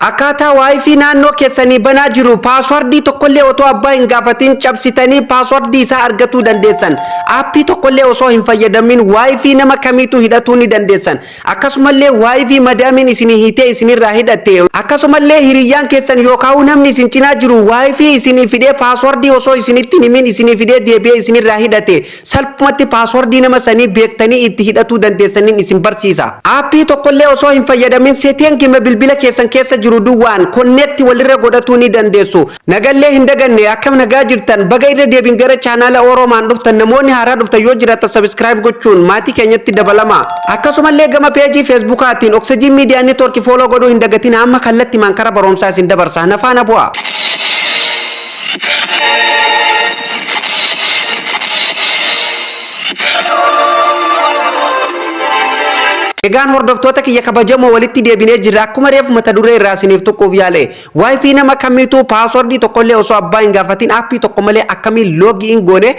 Akkaataa WiFi naannoo keessanii banaa jiru passwordii tokkollee otoo abbaa hin gaafatin cabsitanii passwordii isaa argatuu dandeessan. Appii tokkollee osoo hin fayyadamin WiFi nama kamiitu hidhatuu ni dandeessan. Akkasumallee WiFi madaamiin isinii hiitee isinirraa hidhatte, akkasumallee hiriyyaan keessan yookaan namni isin cinaa jiru WiFi isinii fidee passwordii osoo isinitti hin himin isinii fidee deebi'ee isinirraa hidhate, salphumatti passwordii nama sanii beektanii itti hidhatuu dandeessaniin isin barsiisa. Appii tokkollee osoo hin fayyadamin settingima bilbila keessan keessa jiru duwwaan connect walirra godhatuu ni dandeessu. Nagallee hin daganne, akkam nagaa jirtan? Baga irra deebiin gara chaanaala Oroomaan dhuftan. Namoonni haaraa dhuftan yoo jiraatan subscribe gochuun maatii keenyatti dabalama. Akkasumallee gama peejii Facebookaatiin Oxygen Media Network follow godhuu hin dagatin. Amma kallattimaan kara barumsaa isin dabarsa. Nafaana bu'a. Egaan hordoftoota kiyya kabajamoo, walitti deebinee jirra. Akkuma reefu mata duree irraa isiniif tuquuf yaale, WiFi nama kamiituu passwordii tokkollee osoo abbaa hin gaafatin appii tokko malee akkamiin login goone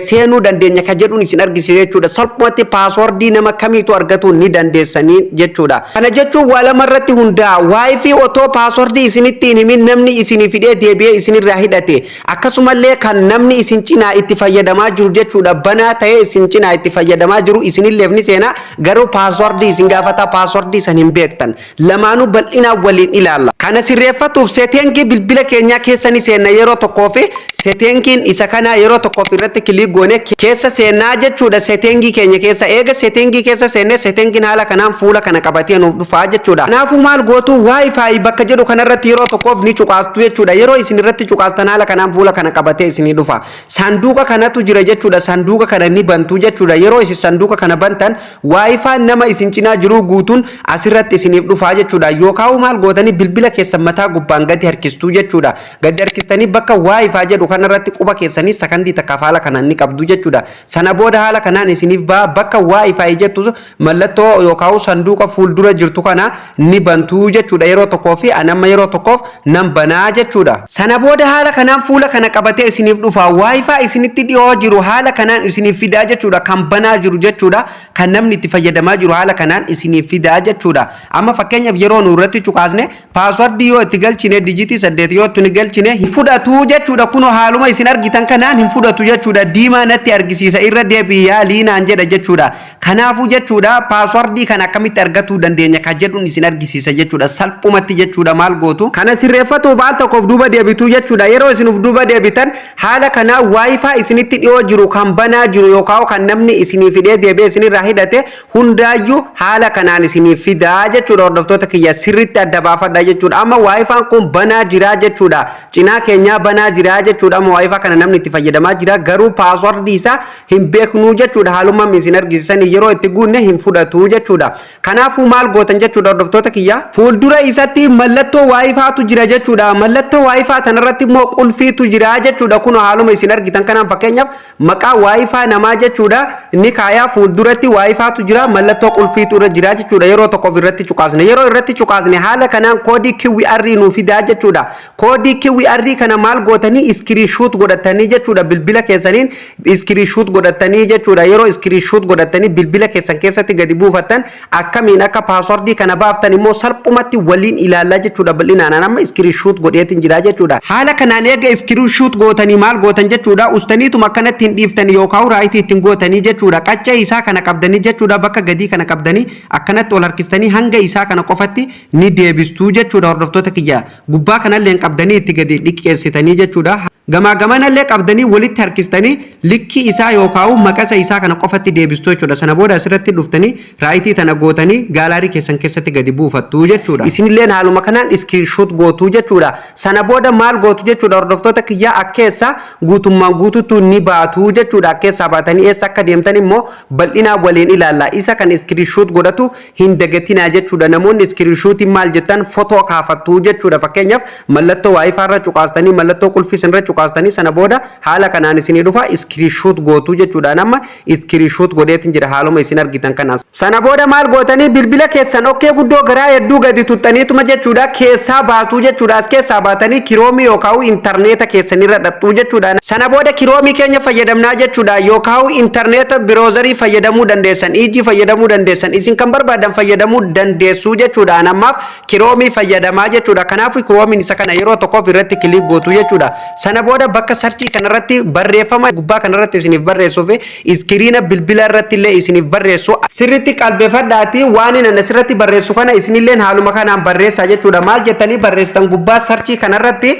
seenuu dandeenya ka jedhuun isin argisiisa jechuudha. Salphumatti passwordii nama kamiituu argatuu ni dandeessanii jechuudha. Kana jechuun waa lama irratti hundaa'a. WiFi otoo passwordii isinitti hin himin namni isinii fidee deebi'ee isinirraa hidhate, akkasumallee kan namni isin cinaa itti fayyadamaa jiru jechuudha, banaa ta'ee isin cinaa itti fayyadamaa jiru isinilleef ni seena, garuu passwordii isin gaafata, passwordii san hin beektan. Lamaanuu bal'inaan waliin ilaalla. Kana sirreeffatuuf settingii bilbila keenyaa keessa ni seenna. Yeroo tokkoo fi settingiin isa kanaa yeroo tokkoof irratti click goone keessa seennaa jechuudha. Settingii keenya keessa eega settingii keessa seennee, settingiin haala kanaan fuula kana qabatee nuuf dhufaa jechuudha. Kanaafuu maal gootu? WiFi bakka jedhu kanarratti yeroo tokkoof ni cuqaastu jechuudha. Yeroo isin irratti cuqaastan haala kanaan fuula kana qabatee isinii dhufa. Saanduqa kanatu jira jechuudha. Saanduqa kana ni bantu jechuudha. Yeroo isin saanduqa kana bantan WiFi nama isin cinaa jiru guutuun asirratti isiniif dhufaa jechuudha. Yookaan maal gootanii? Bilbila keessan mataa gubbaan gadi harkistuu jechuudha. Gadi harkistanii bakka WiFi jedhu kanarratti quba keessanii sakandii takkaaf haala kanaan ni qabdu jechuudha. Sana booda haala kanaan isiniif ba'a. Bakka WiFi jettu mallattoo yookaan sanduuqa fuuldura jirtu kana ni bantuu jechuudha yeroo tokkoo fi anamma yeroo tokkoof nan banaa jechuudha. Sana booda haala kanaan fuula kana qabatee isiniif dhufa. WiFi isinitti dhiyoo jiru haala kanaan isiniif fidaa jechuudha. Kan banaa jiru jechuudha. Kan namni itti fayyadamaa jiru haala kanaan isiniif fidaa jechuudha. Amma fakkeenyaaf yeroo nu irratti cuqaasne passwordii yoo itti galchine, digitii 8 yoo itti galchine, hin fudhatu jechuudha. Kunoo haaluma isin argitan kanaan hin fudhatu jechuudha. Diimaa natti argisiisa, irra deebi'i yaalii naan jedha jechuudha. Kanaafuu jechuudha, passwordii kana akkamitti argatuu dandeenya kan jedhuun isin argisiisa jechuudha. Salphumatti jechuudha, maal gootu? Kana sirreeffatuuf al tokkoof duuba deebituu jechuudha. Yeroo isin uf duuba deebitan haala kanaa WiFi isinitti dhiyoo jiru kan banaa jiru yookaan kan namni isinii fidee deebi'ee isinirraa hidhate hundaayyuu haala kanaan isiniif fidaa jechuudha. Hordoftoota kiyya, sirriitti adda baafadha jechuudha. Amma WiFiin kun banaa jira jechuudha. Cinaa keenyaa banaa jira jechuudha. Amma WiFi kana namni itti fayyadamaa jira, garuu passwordii isaa hin beeknuu jechuudha. Haaluma isin argisiisan yeroo itti guunne hin fudhatu jechuudha. Kanaafuu maal gootan jechuudha, hordoftoota kiyya? Fuuldura isatti mallattoo WiFitu jira jechuudha. Mallattoo WiFi tanarratti immoo qulfiitu jira jechuudha. Kun haaluma isin argitan kanaan fakkeenyaaf maqaa WiFi namaa jechuudha inni kaayaa fuulduratti WiFitu jira, mallattoo qulfiitu irra jira jechuudha. Yeroo tokkoof irratti cuqaasne. Yeroo irratti cuqaasne haala kanaan koodii QR nuu fidaa jechuudha. Koodii QR kana maal gootanii? Screenshot godhatanii jechuudha. Bilbila keessaniin screenshot godhatanii jechuudha. Yeroo screenshot godhatanii bilbila keessan keessatti gadi buufattan akkamiin akka passwordii kana baaftan immoo salphumatti waliin ilaallaa jechuudha bal'inaan. Amma screenshot godheetiin jira jechuudha. Haala kanaan eega screenshot gootanii maal gootan jechuudha? Ustaniituma akkanatti hin dhiiftanii yookaan rightii ittiin gootanii jechuudha. Qaccee isaa kana qabdanii jechuudha. Bakka gadii kana qabdanii akkanatti ol harkistanii hanga isaa kana qofatti ni deebistuu jechuudha, hordoftoota kiyya. Gubbaa kanallee qabdanii itti gadi dhiqqeessitanii jechuudha. Gamaa gamanallee qabdanii walitti harkistanii likkii isaa yookaan maqasa isaa kana qofatti deebistuu jechuudha. Sana booda asirratti dhuftanii rightii tana gootanii gallery keessan keessatti gadi buufattu jechuudha. Isinilleen haaluma kanaan screenshot gootuu jechuudha. Sana booda maal gootu jechuudha, hordoftoota kiyyaa? Akkeessa guutummaan guutuutu ni baatu jechuudha. Akkeessaa baatanii eessa akka deemtan immoo bal'inaan waliin ilaalla. Isa kan screenshot godhatu hin dagatinaa jechuudha. Namoonni screenshotiin maal jettan fotoo kaafattu jechuudha. Fakkeenyaaf mallattoo WiFi irra cuqaastanii mallattoo qulfii sanirra cuqaastanii cuqaastanii, sana booda haala kanaan isinii dhufa, screenshot gootuu jechuudha. Nama screenshot godheetiin jira haaluma isin argitan kanaan. Sana booda maal gootanii? Bilbila keessan okkee guddoo garaa hedduu gadi tuxxaniituma jechuudha, keessaa baatuu jechuudha. As keessaa baatanii Chrome yookaan intarneeta keessanirra dhaxxuu jechuudha. Sana booda Chrome keenya fayyadamnaa jechuudha, yookaan intarneeta browser fayyadamuu dandeessan, Edge fayyadamuu dandeessan, isin kan barbaadan fayyadamuu dandeessuu jechuudha. Ammaaf Chrome fayyadamaa jechuudha. Kanaafuu Chromeiin isa kana yeroo tokkoof irratti click gootu jechuudha. Sana booda bakka search kanarratti barreeffama gubbaa kanarratti isiniif barreessuu fi screen bilbila irratti illee isiniif barreessu sirriitti qalbeeffadhaati. Waan inni asirratti barreessu kana isinilleen haaluma kanaan barreessaa jechuudha. Maal jettanii barreessitan? Gubbaa search kanarratti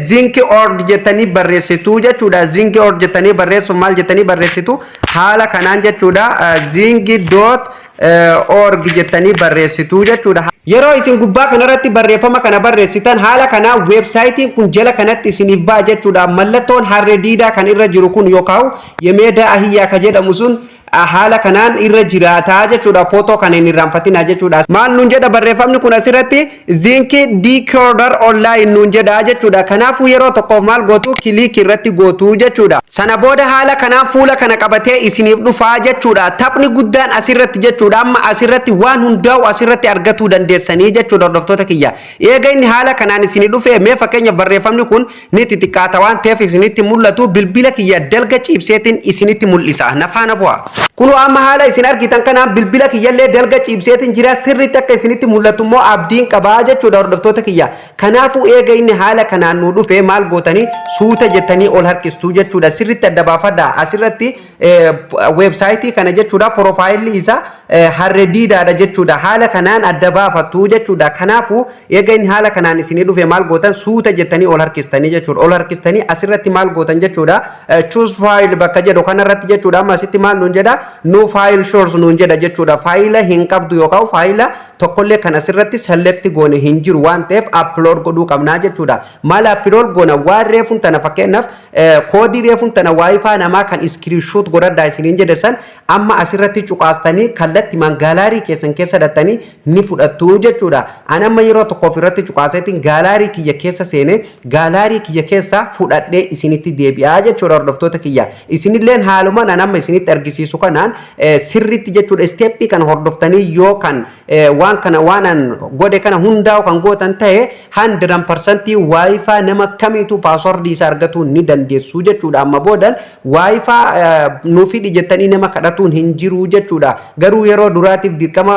zinc org jettanii barreessitu jechuudha. Zinc org jettanii barreessuuf maal jettanii barreessitu? Haala kanaan jechuudha. zinc.org jettanii barreessitu jechuudha. Yeroo isin gubbaa kanarratti barreeffama kana barreessitan, haala kanaa weebsaayitiin kun jala kanatti isiniif ba'a jechuudha. Mallattoon harree diidaa kan irra jiru kun yookaan የሜዳ አህያ ka jedhamu sun haala kanaan irra jiraataa jechuudha. Footoo kana hin irraanfatinaa jechuudha. Maal nuun jedha barreeffamni kun asirratti? Zinc Decoder Online nuun jedha jechuudha. Kanaafuu yeroo tokkoof maal gootu? Click irratti gootu jechuudha. Sana booda haala kanaan fuula kana qabatee isiniif dhufaa jechuudha. Taphni guddaan asirratti jechuudha. Amma asirratti waan hundaa'u asirratti argatuu dandeessanii jechuudha, hordoftoota kiyya. Eega inni haala kanaan isinii dhufe, mee fakkeenya barreeffamni kun ni xixiqqaata waan ta'eef isinitti mul'atu, bilbila kiyya dalga ciibseetiin isinitti mul'isa. Nafaana bu'a. Kunoo amma haala isin argitan kanaan bilbila kiyyallee dalga ciibseetiin jira. Sirriitti akka isinitti mul'atu immoo abdiin qabaa jechuudha, hordoftoota kiyya. Kanaafuu eega inni haala kanaan nu dhufe, maal gootanii? Suuta jettanii ol harkistuu jechuudha. Sirriitti adda baafadha. Asirratti weebsaayitii kana jechuudha, profile isaa harree diidaadha jechuudha. Haala kanaan adda baafattu jechuudha. Kanaafuu eega inni haala kanaan isinii dhufe, maal gootan? Suuta jettanii ol harkistanii jechuudha. Ol harkistanii asirratti maal gootan jechuudha? Choose file bakka jedhu kanarratti jechuudha. Amma asitti maal nuun jedha? No file source nuun jedha jechuudha. Faayila hin qabdu yookaan faayila tokkollee kan asirratti select goone hin jiru waan ta'eef upload godhuu qabnaa jechuudha. Maal upload goona? Waan reefuun tana, fakkeenyaaf koodii reefuun tana WiFi namaa kan screenshot godhadhaa isiniin jedhe san amma asirratti cuqaastanii kallattimaan gallery keessan keessa dhattanii ni fudhattu jechuudha. Ani amma yeroo tokkoof irratti cuqaaseetiin gallery kiyya keessa seene, gallery kiyya keessa fudhadhee isinitti deebi'aa jechuudha, hordoftoota kiyya. Isinilleen haalumaan an amma isinitti argisiisu kanaan sirriitti jechuudha, step kana hordoftanii yoo kan waan kana waan an godhe kana hundaa'u kan gootan ta'e, 100% WiFi nama kamiitu password isaa argatuu ni dandeessu jechuudha. Amma boodan WiFi nu fidhi jettanii nama kadhatuun hin jiru jechuudha. Garuu yeroo duraatiif dirqama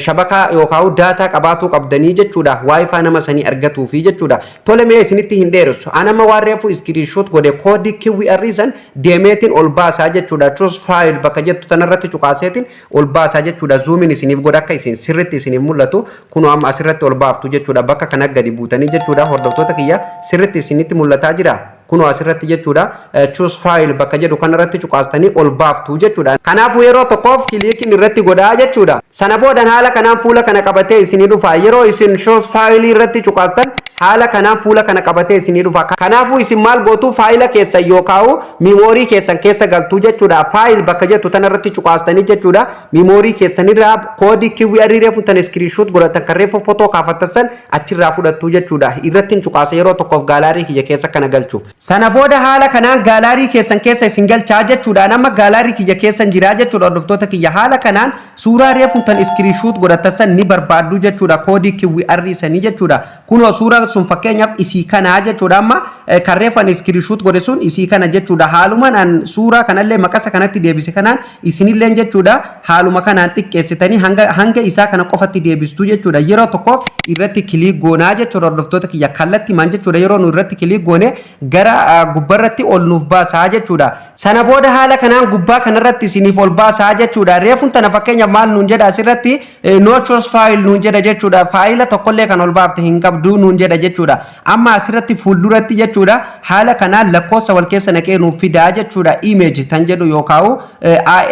shabakaa yookaan data qabaatuu qabdanii jechuudha. WiFi nama sanii argatuufi jechuudha. Tole, mee isinitti hin dheeressu. An amma waan reefu screenshot godhe koodii QR san deemeetiin ol baasaa jechuudha. Choose file bakka jettu tanarratti cuqaaseetiin ol baasaa jechuudha. Zoomiin isiniif godha akka isin sirriitti isiniif mul'atu. Kunoo amma asirratti ol baaftu jechuudha. Bakka kana gadi buutanii jechuudha. Hordoftoota kiyya, sirriitti isinitti mul'ataa jira. Kunoo asirratti jechuudha, choose file bakka jedhu kanarratti cuqaastanii ol baaftu jechuudha. Kanaafuu yeroo tokkoof clickiin irratti godhaa jechuudha. Sana boodan haala kanaan fuula kana qabatee isinii dhufa. Yeroo isin choose file irratti cuqaastan, haala kanaan fuula kana qabatee isinii dhufa. Kanaafuu isin maal gootu? Faayila keessan yookaan memory keessan keessa galtuu jechuudha. File bakka jettu tanarratti cuqaastanii jechuudha. Memory keessanirraa koodii QR reefu tan screenshot godhatan, kan reefu fotoo kaafattan san achirraa fudhattu jechuudha. Irratti cuqaasa yeroo tokkoof gallery kiyya keessa kana galchuuf. Sana booda haala kanaan gallery keessan keessa isin galchaa jechuudha. Nama gallery kiyya keessa jiraa jechuudha, hordoftoota kiyya. Haala kanaan suuraa reefu tan screenshot godhatan san ni barbaaddu jechuudha. Koodii QR sanii jechuudha. Kunoo suuraa sun fakkeenyaaf isii kanaa jechuudha. Amma kan reefan screenshot godhe sun isii kana jechuudha. Haalumaan an suuraa kanallee maqasa kanatti deebise kanaan isinilleen jechuudha, haaluma kanaan xiqqeessitanii hanga isaa kana qofatti deebistuu jechuudha. Yeroo tokkoof irratti click goonaa jechuudha, hordoftoota kiyya, kallattii maan jechuudha. Yeroo nu irratti click goone gara gubbarratti ol nuuf baasaa jechuudha. Sana booda haala kanaan gubbaa kanarratti isiniif ol baasaa jechuudha. Reefuun tana fakkeenyaaf maal nuun jedha asirratti? No choose file nuun jedha jechuudha. Faayila tokkollee kan ol baafte hin qabdu nuun jedha jechuudha. Amma asirratti fuulduratti jechuudha, haala kanaan lakkoofsa wal keessa naqee nuuf fidaa jechuudha. Image tan jedhu yookaan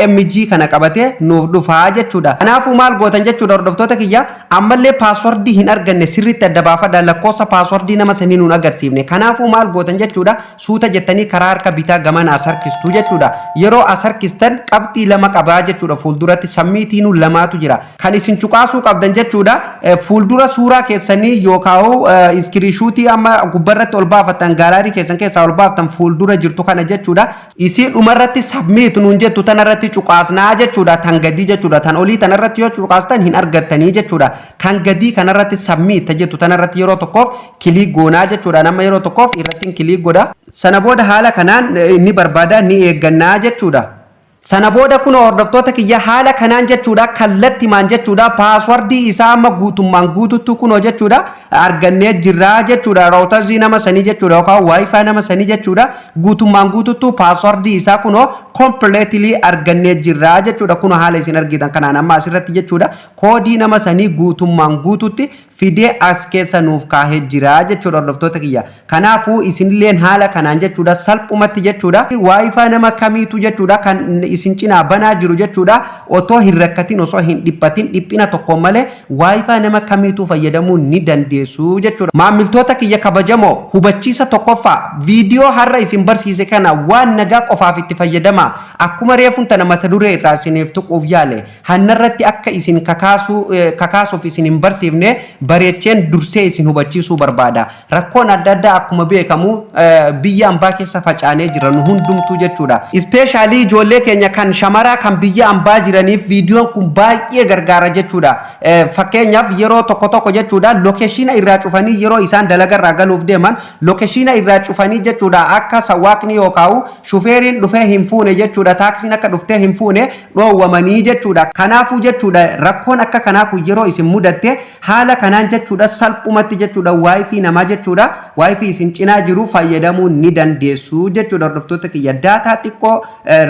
IMG kana qabatee nuuf dhufaa jechuudha. Kanaafuu maal gootan jechuudha, hordoftoota kiyya? Ammallee password hin arganne, sirriitti adda baafadha, lakkoofsa password nama sanii nuun agarsiifne. Kanaafuu maal gootan jechuudha? Suuta jettanii karaa harka bitaa gamana as harkistuu jechuudha. Yeroo as harkistan qabxii lama qabaa jechuudha. Fuulduratti sammiitiinuu lamaatu jira. Kan isin cuqaasuu qabdan jechuudha, fuuldura suuraa keessanii yookaan Screenshotii amma gubbarratti ol baafatan, gallery keessan keessaa ol baaftan fuuldura jirtu kana jechuudha. Isii dhumarratti "submit" nuun jettu tanarratti cuqaasnaa jechuudha. Tan gadii jechuudha. Tan olii tanarratti yoo cuqaastan hin argattanii jechuudha. Kan gadii kanarratti, "submit" jettu tanarratti yeroo tokkoof click goonaa jechuudha. Nama yeroo tokkoof irratti click godha. Sana booda haala kanaan ni barbaada, ni eeggannaa jechuudha. Sana booda kun, hordoftoota kiyya, haala kanaan jechuudha, kallattimaan jechuudha, passwordii isaa amma guutummaan guututtu kunoo jechuudha argannee jirraa jechuudha. Routerii nama sanii jechuudha yookaan WiFi nama sanii jechuudha, guutummaan guututtu passwordii isaa kunoo completely argannee jirraa jechuudha. Kunoo haala isin argitan kanaan amma asirratti jechuudha koodii nama sanii guutummaan guututti fidee as keessa nuuf kaahee jira jechuudha, hordoftoota kiyya. Kanaafuu isinilleen haala kanaan jechuudha salphumatti jechuudha WiFi nama kamiitu jechuudha kan isin cinaa banaa jiru jechuudha, otoo hin rakkatin, osoo hin dhiphatin, dhiphina tokko malee WiFi nama kamiitu fayyadamuu ni dandeessu jechuudha. Maamiltoota kiyya kabajamoo, hubachiisa tokkoffaa, viidiyoo har'a isin barsiise kana waan nagaa qofaaf itti fayyadama. Akkuma reefuun tana mata duree irraa isiniif tuquuf yaale, hannarratti akka isin kakaasuuf isin hin barsiifne bareecheen dursee isin hubachiisuu barbaada. Rakkoon adda addaa akkuma beekamu biyya ambaa keessa facaanee jiran hundumtuu jechuudha. Especially ijoollee keenya kan shamaraa kan biyya ambaa jiraniif viidiyoon kun baay'ee gargaara jechuudha. Fakkeenyaaf, yeroo tokko tokko jechuudha location irraa cufanii, yeroo isaan dalagarraa galuuf deeman location irraa cufanii jechuudha, akka sawwaaqni yookaan shufeeriin dhufee hin fuune jechuudha, taaksiin akka dhuftee hin fuune dhoowwamanii jechuudha. Kanaafuu jechuudha rakkoon akka kanaa kun yeroo isin mudatte, haala kanaan jechuudha salphumatti jechuudha WiFi namaa jechuudha WiFi isin cinaa jiru fayyadamuu ni dandeessu jechuudha. Hordoftoota kiyya, data xiqqoo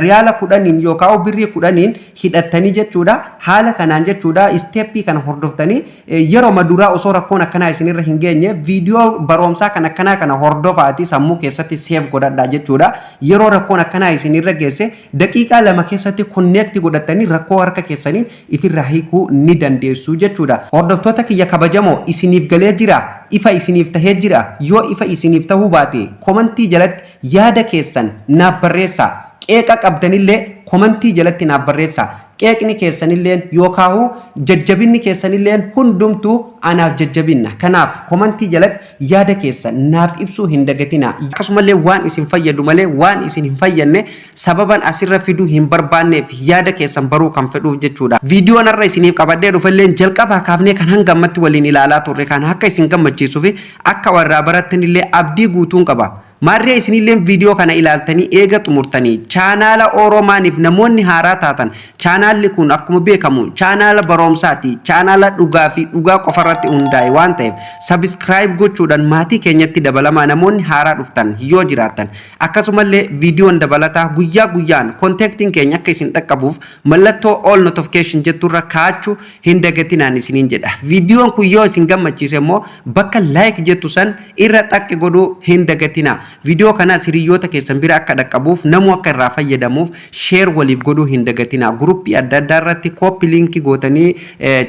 riyaala 10n yookaan birrii 10n hidhattanii jechuudha, haala kanaan jechuudha steppii kana hordoftanii, yeroo maduraa osoo rakkoon akkanaa isinirra hin geenye viidiyoo barumsaa kan akkanaa kana hordofaati sammuu keessatti save godhadhaa jechuudha. Yeroo rakkoon akkanaa isinirra geesse daqiiqaa 2 keessatti connect godhatanii rakkoo harka keessaniin ifirraa hiikuu ni dandeessu jechuudha. Hordoftoota kiyya kabajamoo, isiniif galee jira? Ifa isiniif tahee jira? Yoo ifa isiniif tahuu baate commentii jalatti yaada keessan naaf barreessaa. Qeeqa qabdanillee commentii jalatti naaf barreessaa. Qeeqni keessanilleen yookaahu jajjabinni keessanilleen hundumtuu anaaf jajjabinna. Kanaaf commentii jalatti yaada keessan naaf ibsuu hin dagatina. Akkasumallee waan isin fayyadu malee waan isin hin fayyadne sababan asirra fiduu hin barbaanneef yaada keessan baruu kan fedhuuf jechuudha. Viidiyoon har'a isiniif qabadhee dhufelleen jalqabaa kaafnee kan hanga ammatti waliin ilaalaa turre kan akka isin gammachiisuu fi akka warraa barattanillee abdii guutuun qaba. Maarree, isinillee viidiyoo kana ilaaltanii eega xumurtanii, chaanaala Oromaaniif namoonni haaraa taatan, chaanaalli kun akkuma beekamu chaanaala barumsaati, chaanaala dhugaa fi dhugaa qofarratti hundaa'e waan ta'eef subscribe gochuudhaan maatii keenyatti dabalamaa, namoonni haaraa dhuftan yoo jiraattan. Akkasumallee viidiyoon dabalataa guyyaa guyyaan contentiin keenya akka isin dhaqqabuuf mallattoo "all notification" jetturra kaachuu hin dagatinaan isiniin jedha. Viidiyoon kun yoo isin gammachiise immoo bakka "like" jettu san irra xaqqi godhuu hin dagatinaa. Viidiyoo kanas hiriyoota keessan bira akka dhaqqabuuf, namuu akka irraa fayyadamuuf share waliif godhuu hin dagatinaa. Groupii adda addaa irratti copy linkii gootanii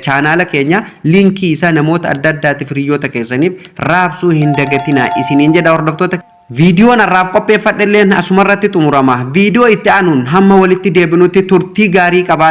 chaanaala keenya linkii isaa namoota adda addaatiif, hiriyoota keessaniif raabsuu hin dagatinaa isiniin jedha, hordoftoota. Viidiyoon har'aaf qopheeffadhe illeen asumarratti xumurama. Viidiyoo itti aanuun hamma walitti deebinutti turtii gaarii qabaadha.